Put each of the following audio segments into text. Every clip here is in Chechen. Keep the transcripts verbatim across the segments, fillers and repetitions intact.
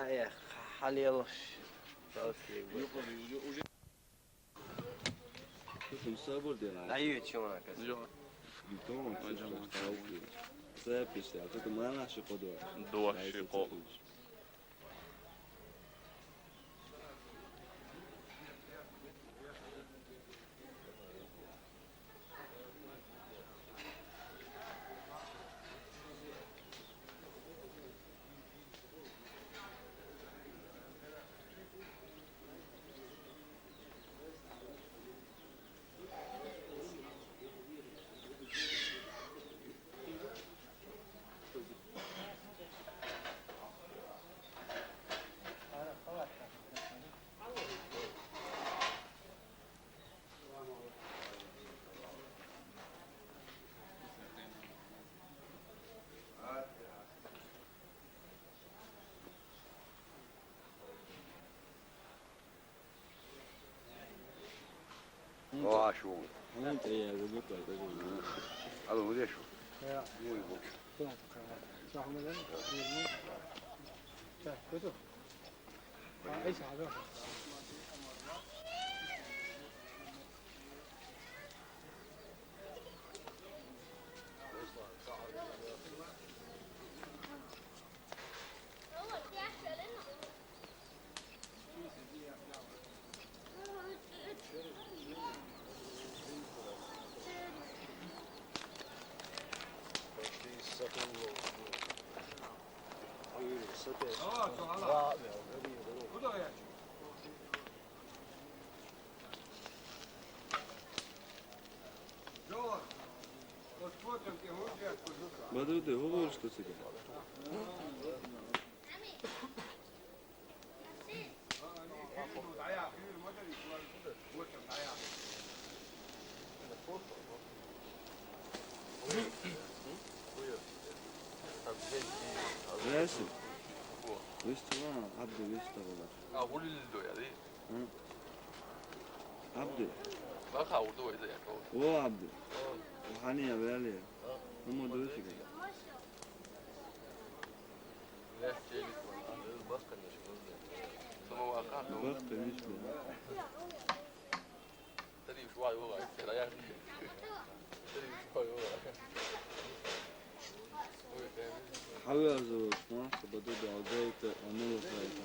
Эх, хьалелаш. Слава тебе. Слушай, ну, собор делай. Ай, чё она, оказывается? Бетон, слушай, столбы. Цепишься, а тут мало что подумаешь. Дождь. Ва шу. Алло, где шу? Бадрутдин, говори, что тебе. Рәсим. Вестала, Абду вестала. А, улил доя, ди? М. Абду. Баха, урду веза, я кого. О, Абду. О. Хани я вели. О. Ну, мы дочери. Бах, конечно. Хьавязалаш ма, са бадуд алгайта, анила хайта.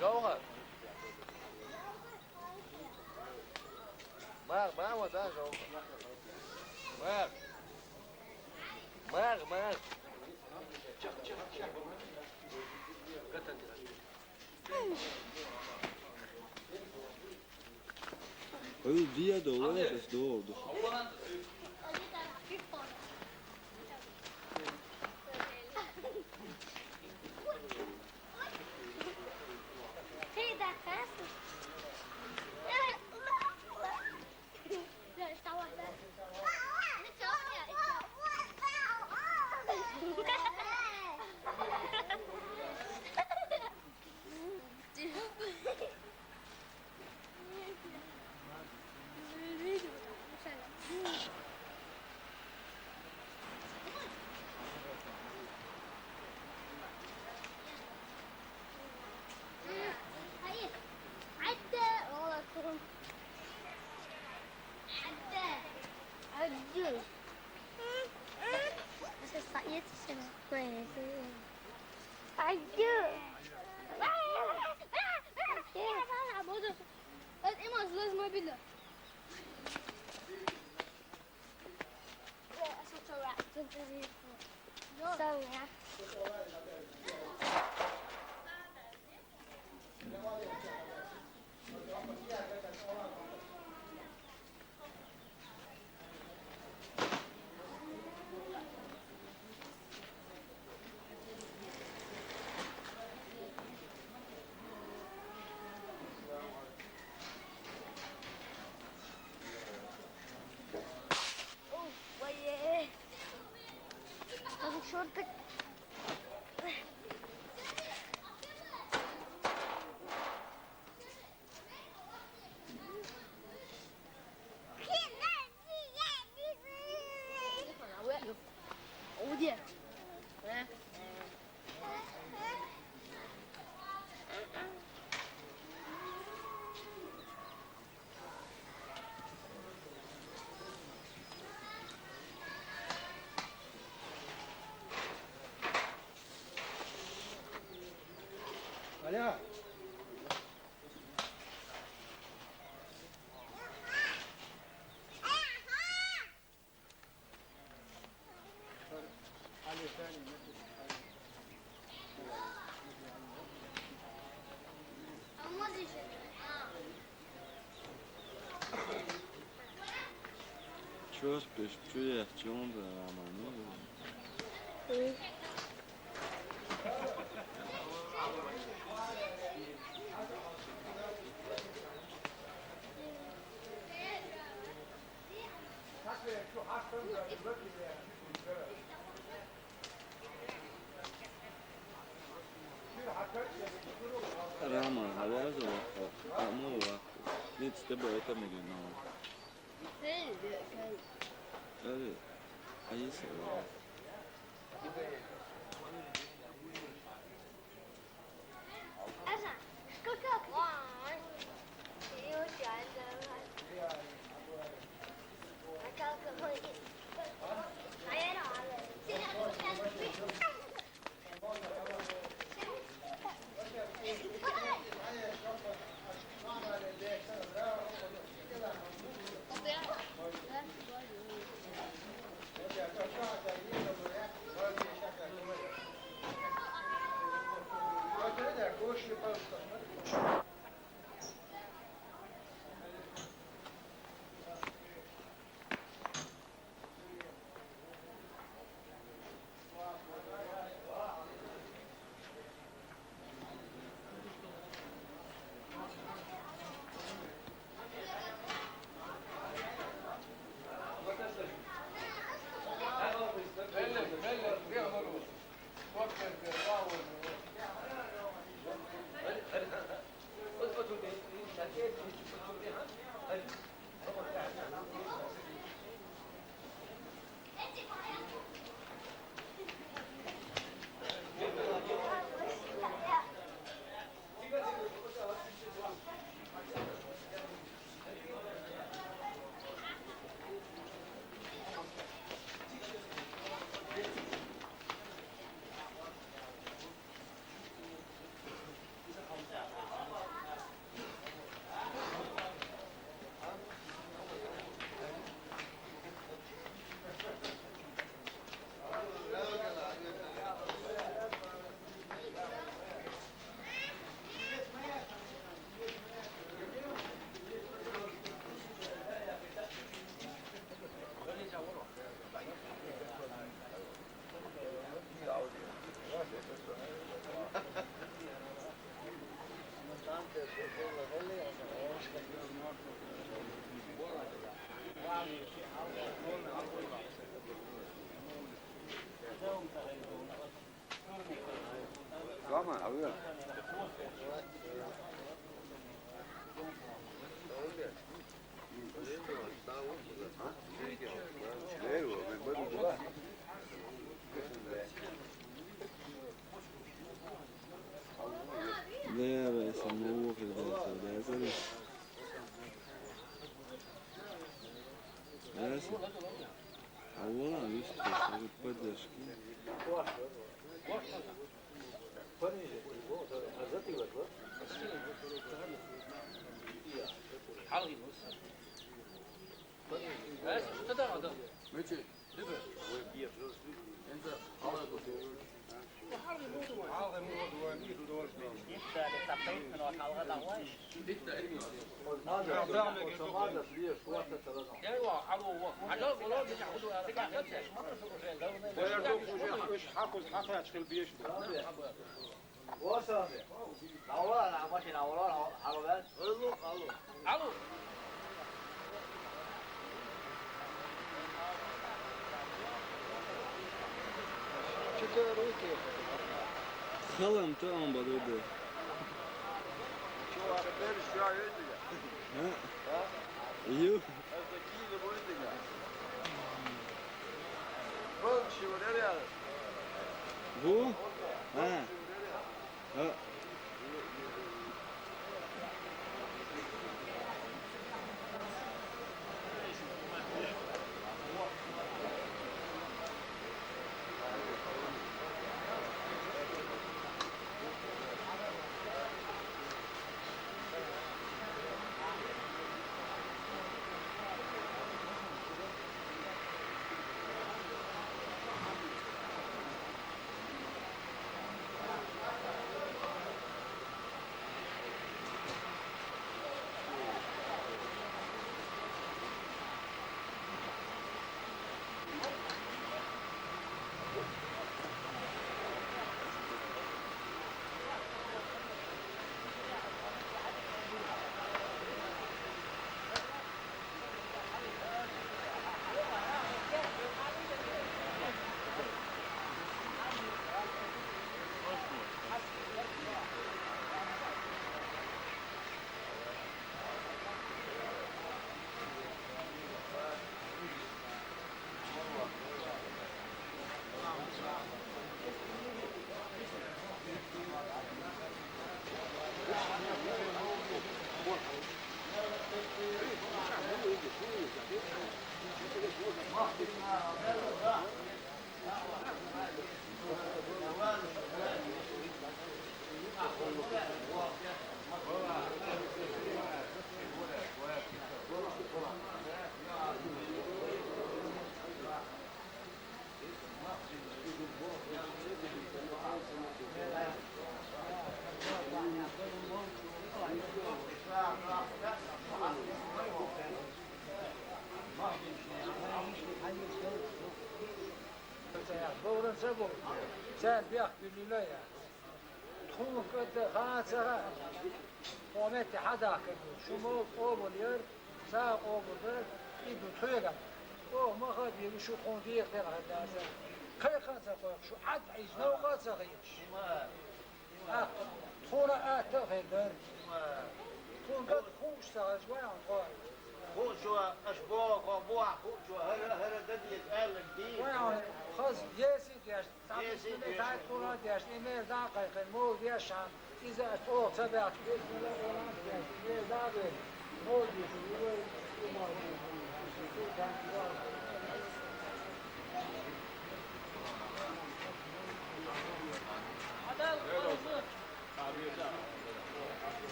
جوهر. ما، ما هو ده جوهر. ما. ماغ، ماغ. Öyle diye de olur, bes doğru. Bilo. Sorry, ja. Шортик. Чё спишь? Чё я в чём-то, Роман? Ну, Rama, hava za waqo, amo waqo. Nic te băi, te mă gândeam. Are, aici se vede. Rama, aveva. Vero, mi voglio giocare. Ne, ben, sen ne oldu, ben sen ne oldu? Ben sen. Alo, üstü, sabit поддержки. Prvi je, a zatim vas, a? Halgi mus. Васаби. Давла, машина, давла, алла. Алло. Халам, то он бадуде. Чё, а теперь что, видите? А? А? Ю. Это такие, видите? Вон чего, реально. Бу? А. Богъуран ца бу, цаьрга бехк буьллийла я. Тхуна кӀада хаа ца хаьа. Хьо метте хьадахкар ду. Шу мовла къобал яр, са къобал дар, и ду тхоьгара. Оха ма хаа деза шу тхуна декъа декъа хӀара дазар. Кхайкха а ца кхойкху, шу Ӏад Ӏийча новкъа а ца хеташ. ТӀаккха тхуна атта а хир дара. Тхуна кӀада хууш ца хилча, вай хьуна тхо. Хуучо, аша боху, боху, хуучо, хӀара, хӀара дан деза аьлларг дийр. Вай хьуна хаза, еси а деш, цхьа бисмилла, цхьа Къуръан деш, и мел дӀа а кхайкхина, мовла деш хьан, иза ас оха ца баьхча, бисмилла, Къуръан деш, и мел дӀа а беш, мовла деш, и вай, и мовла деш.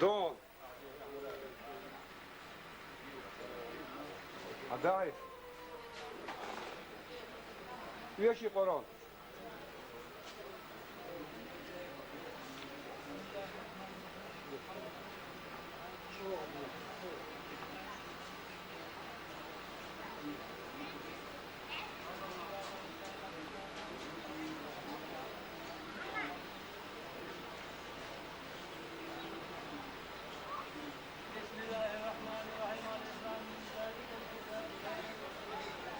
Дон. Хьан дахьийта? Оьший Къуръан. بسم الله الرحمن الرحيم. الإسلام من ذلك الكتاب لا ريب فيه.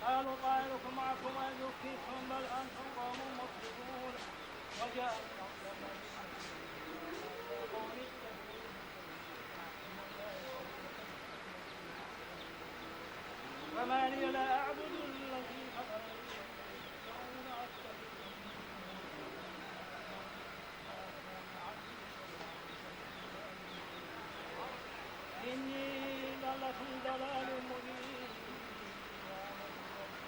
قالوا طائركم معكم أئن ذكرتم بل أنتم قوم مسرفون. وجاء من أقصى المدينة يسعى قوم اتبعوه. وما لي لا أعبد الذي فطرني وإليه ترجعون. أتخذ من دونه آلهة إن كنتم لفي ضلال مبين.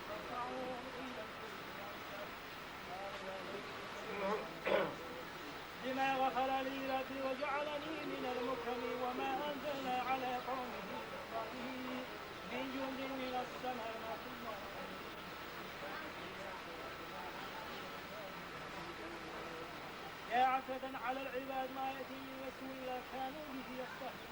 فاسمعوا قيل ادخلوا النار. قال يا ليت قومي يعلمون. بما غفر لي ربي وجعلني من المكرمين. وما أنزلنا على قومه من قبله من جند من السماء. يا حسرة على العباد ما يأتيهم من رسول إلا كانوا به يستهزئون.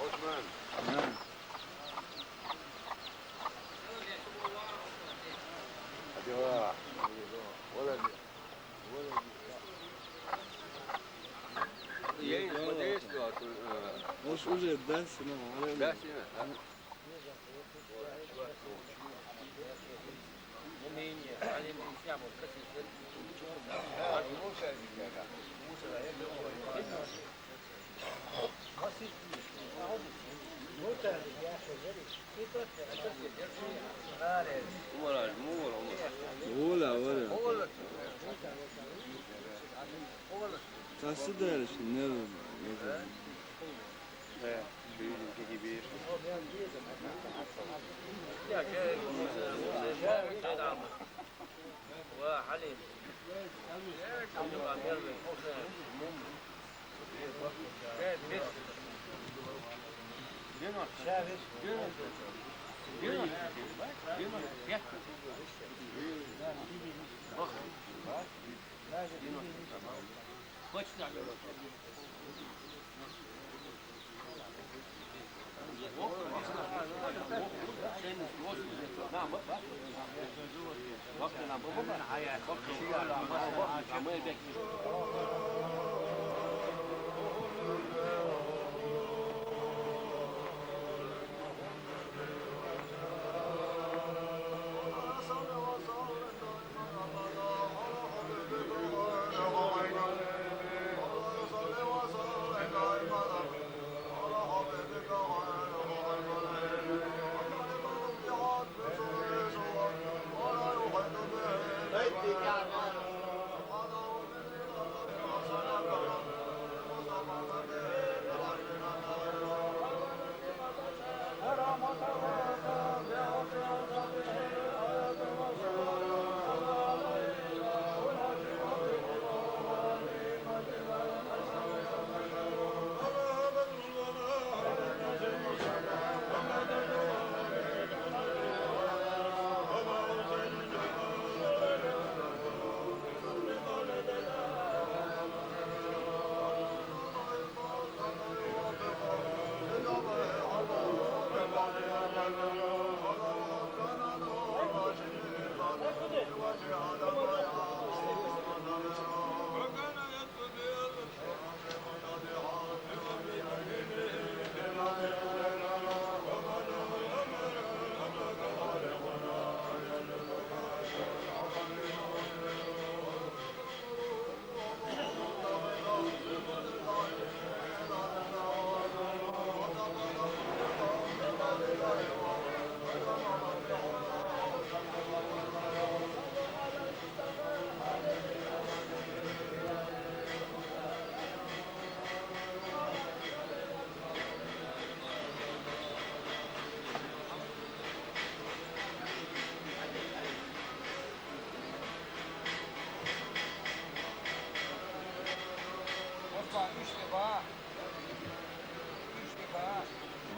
عثمان. Hadi va. Ola. Ola. Yayın, o da eski hatun, e, Hoş hoca, dersin ha. Dersin ha. Ola, ola. Tasi deriş, ne? He, büyüdüm gibi. Ya, gel, şey de almış. Ve Halil. Abdullah, gel be. Gel, biz. Gel bak. Gel bak. Gel bak. Gel. Bak. Gel bak. Kaç tane?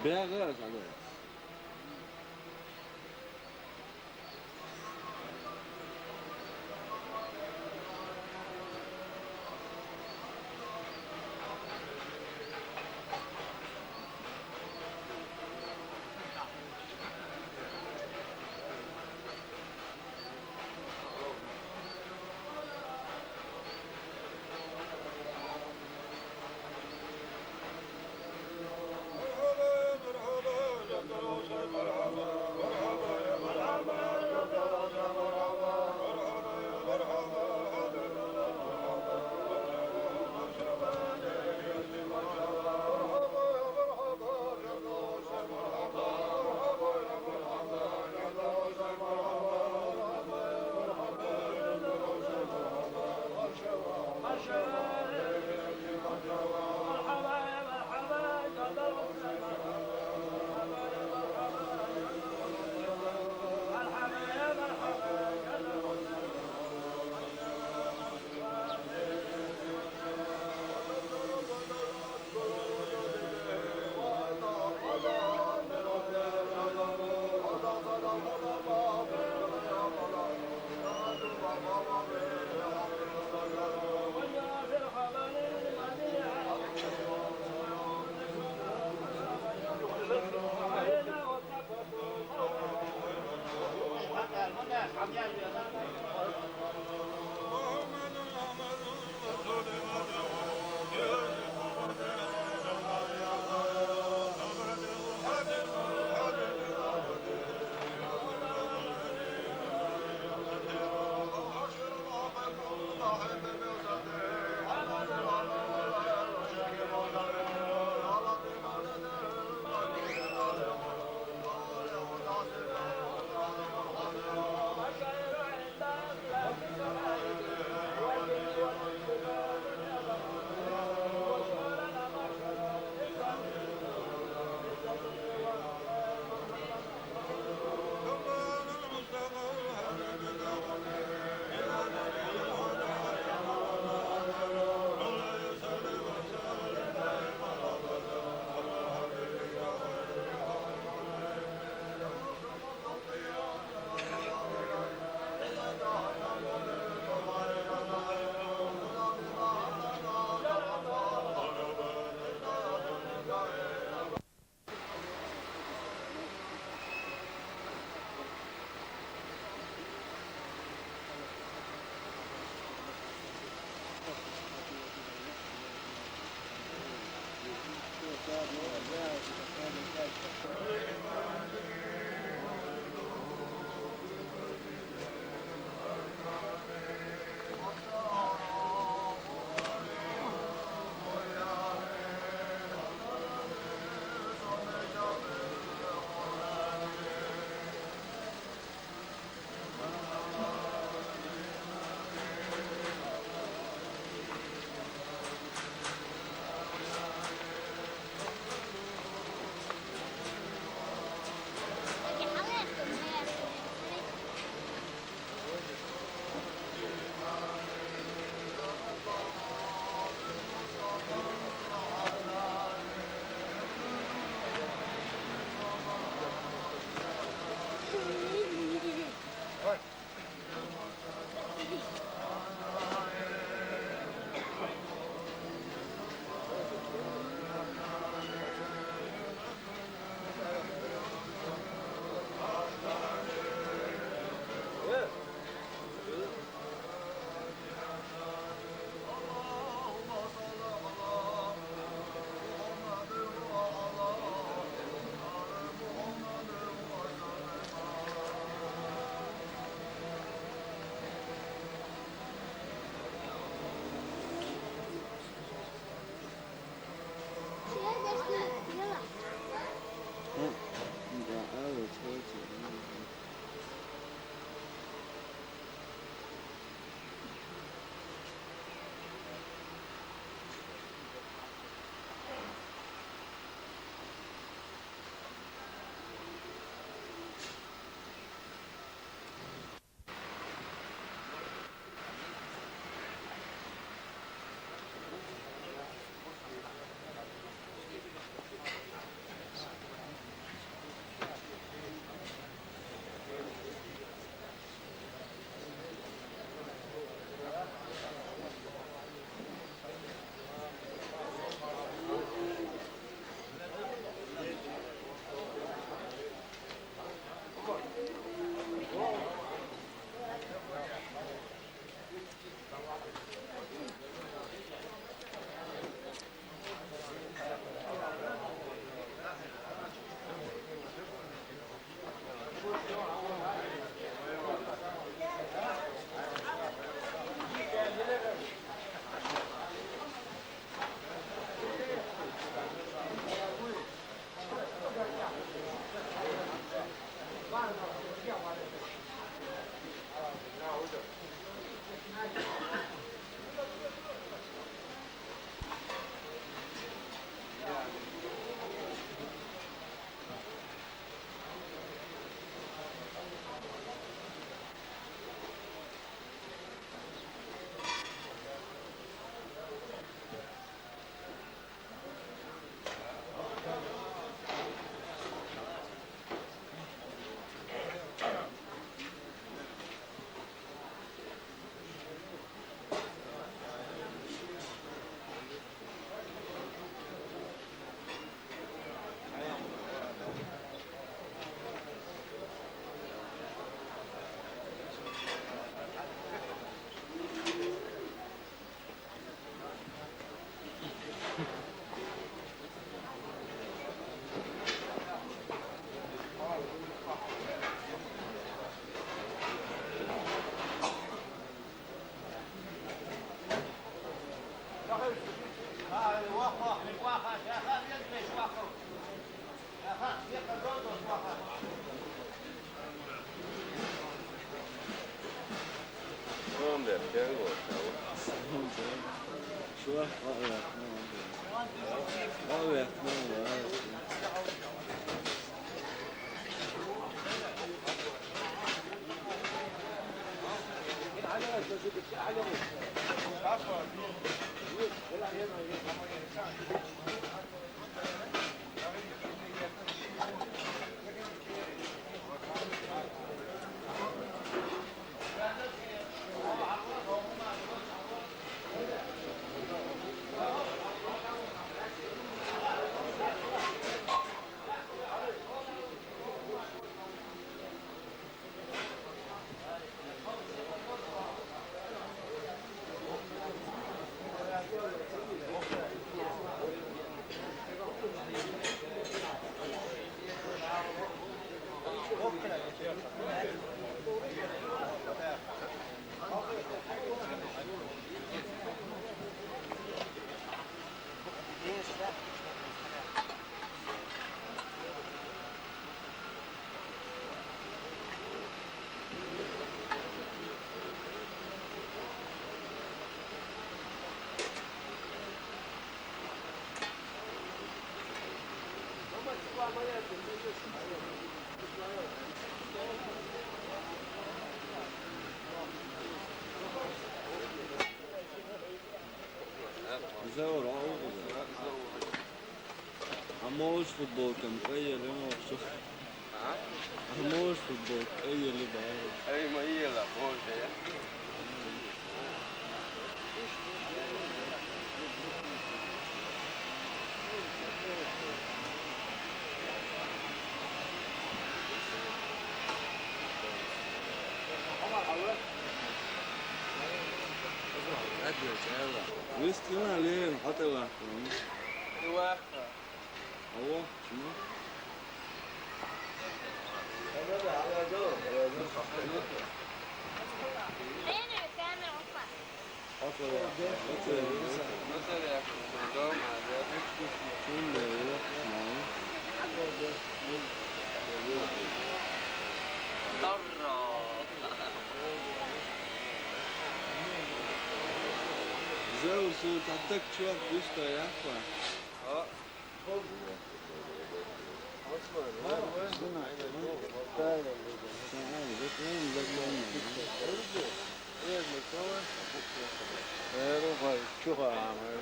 Bäri, Sandra. Şuan ver, gel gol. Şuan ver. Şuan ver. Заур, а, а можешь футболкам поели, может? А? А можешь футболку поели, да? Эй, мои ела, боже. Вистина лен, хата вахтун. Вахта. Алло, шуну? Нени, камера опа. Хата вахтун. Хата вахтун. Дома, да? Ким де, я, мам. Здорово. Зэу су татак чуак густа яхва. А?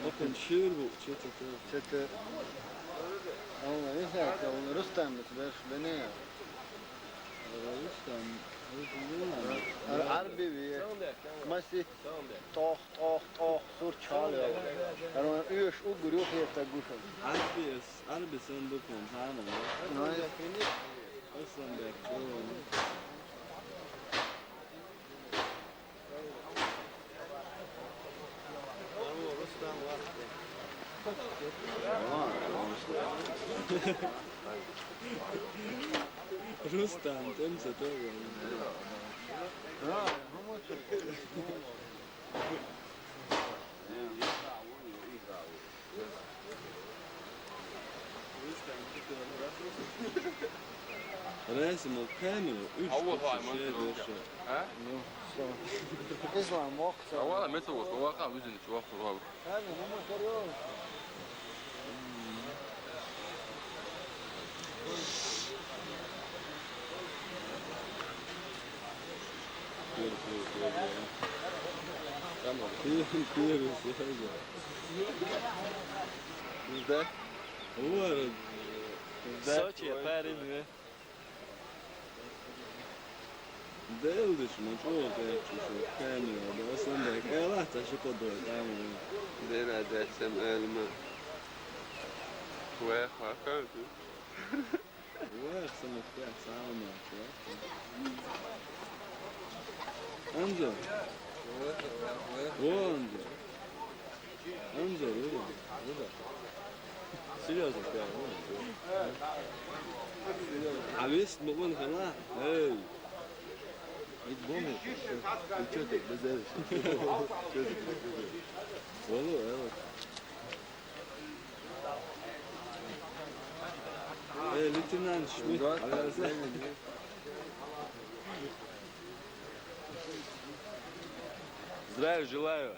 Bakın şiir bu. Çete, çete. Ama ne kadar onu Rustam mı? Rustam. Rustam. Ar-, Arbi bir. Masi. Toh, toh, toh, sur çalıyor. Yani üç ugur yok hep de guşun. Arbis, arbis sen dokun, tamam. Nice. Aslan be, oğlum. Rustam, tem se todo. Resim o kamera, üç Hava kişi var, şey mı? Döşe. Ha? Yok, sağ ol. İslam yok, sağ ol. Hava da metal olsun, o kadar üzün içi, o kadar. Abi, bu motor yok. Gör, gör, gör, gör. Tamam. Kıyır, kıyır, kıyır. Bizde. Var. Bizde. Soçi'ye, Paris'e. Dēl dışmı, çoğu kayakçı şu, kayamıyor. Da sen de kayalahta şu kadar, tamam. Dēl adetsem ölme. Kueh, kueh, kueh. Kueh, sen de kueh, sağ olun, kueh. Anca. Kueh, kueh, kueh. O anca. Anca, öyle, öyle. Серьёзно, прям, ну. А весь, ну, он хана, эй. Ведь бомбы. Ты чё ты, без этого? Чё ты, чё ты? Валу, э, вот. Здравия желаю.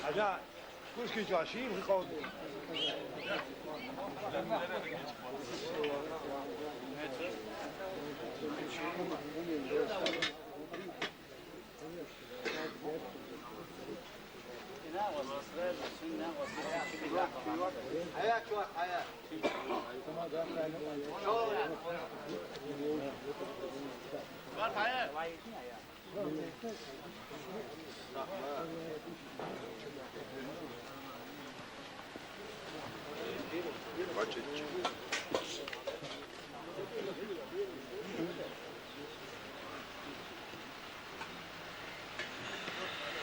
Хьажа, кушкин чу ашив хикъавди.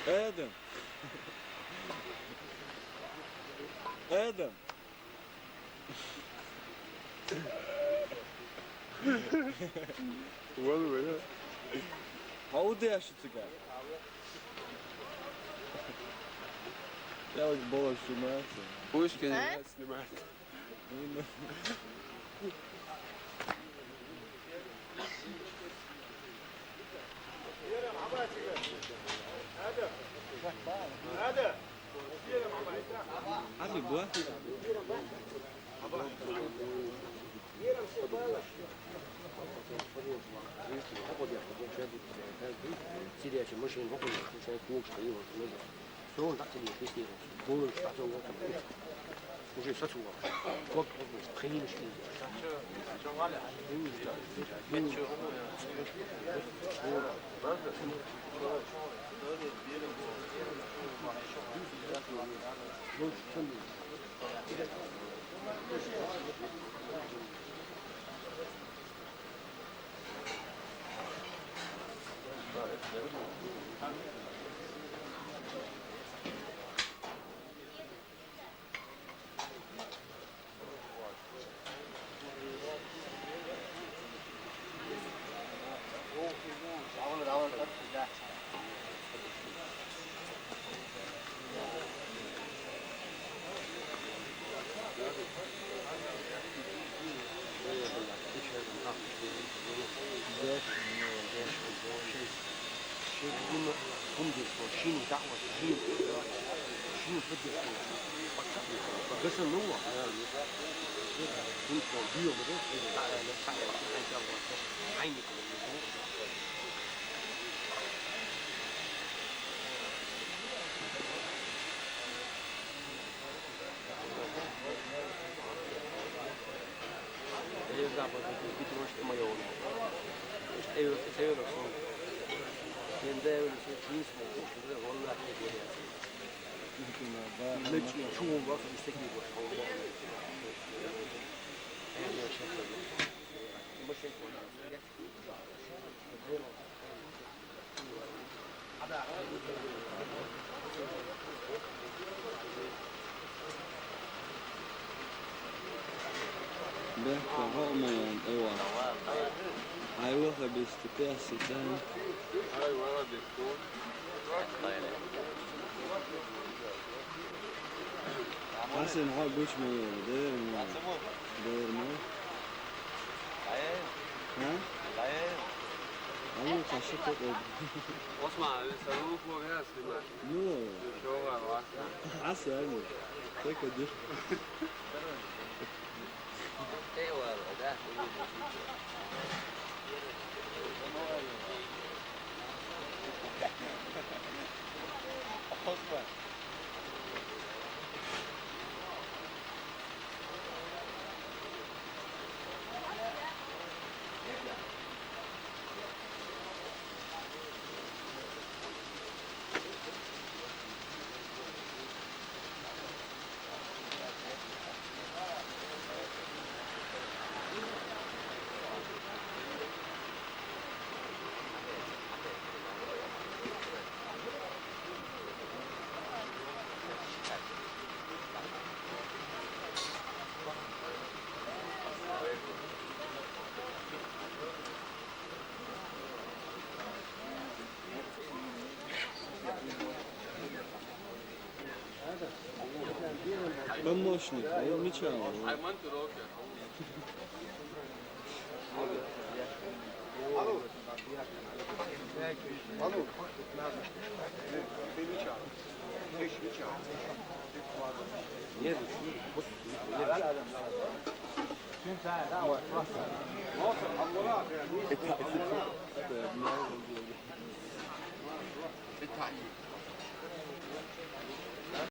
Adam. Adam. Vallahi ya. How old are you, guy? Я вот было снимается. Пусть, конечно, снимается. Сирия чи машин вокруг, чи кукш, и вот, ну, всё, он так тебе пиздец. Боже, что он там. Уже сосула. Вот, вот, вот, хренишки. Бехк гьа ма ян, эва. Гьай ваха бести пясидан. Гьай ваха бести. Гьасен гьа гуч ма ян, дер ма. Дер ма. Гьа? Ало, къаши къокъ. Осман, сару хо гьас, дима. Ну. Шо ва ва. Гьасен. Тек дир. Эвал, да. Осман. Помощник, он меча.